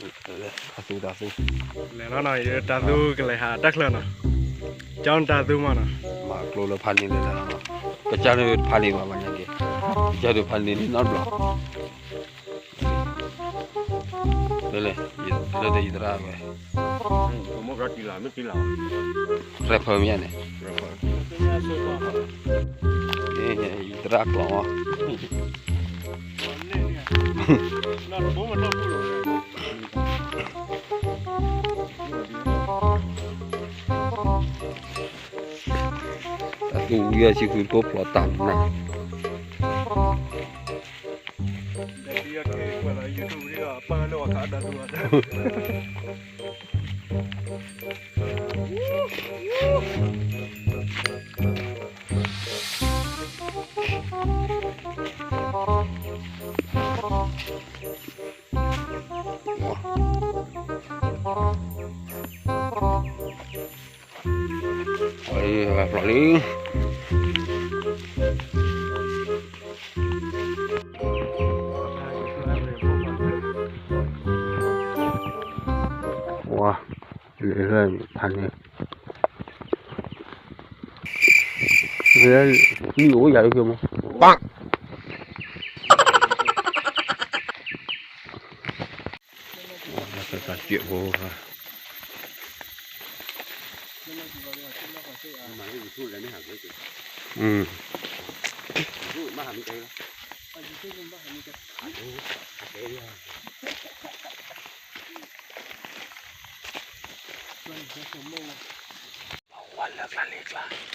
ဖါသူတၢ်သူ, လဲၤလီၤနီၤ, တၢ်သူကလဲၤဟးတၢ်ချၢနီၤ, ကၠီတၢ်သူမးနီၤ, မၤကျိလၢဖးန့ၣ်လၢ, ကစၢ်လၢဖးန့ၣ်ဘၣ်ဘၣ်ညါက့ၤ, ကစၢ်လၢဖးန့ၣ်နီတဘျီ, လၢ, လၢယသရၣ်ဝဲ, ရဲၣ်ဖၢမ့ၢ်န့ၣ်, ယသရၣ်ကျီၢ်မး တၢ်သူဝံၤအဆံဃုတကိးဖျိးတၢ်နၤ, ဖျိးလံ, ပှၤ, လၢဖးန့ၣ်, လၢနံၣ်အိၣ်ယၤလၢဖဲမး, ပၢ် တၢ်စၢဖိ, ဝါလၢကျါလံကျါ န့ၣ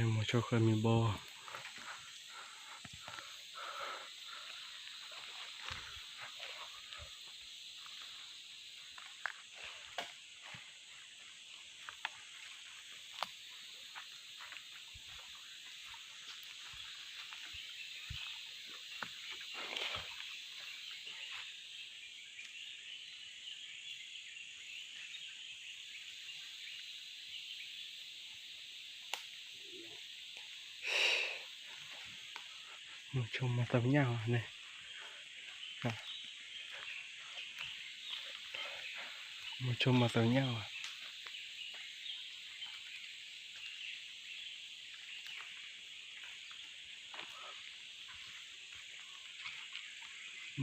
် မိၤဆိဃၢၤမံၤဘီ မိၤဆိမၤသးပညၣ်ဝဲန့ၣ်, မိၤဆိမၤသးပညၣ်ဝဲ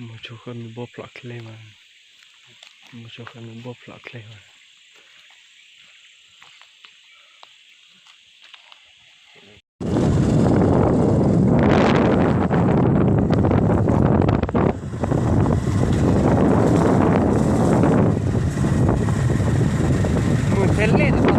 မိၤဆိဃၢၤမံၤဘီဖျိးချ့မး, မိၤဆိဃၢၤမံၤဘီဖျိးချ့မး. မုၢ်ထဲလဲၣ်န့ၣ်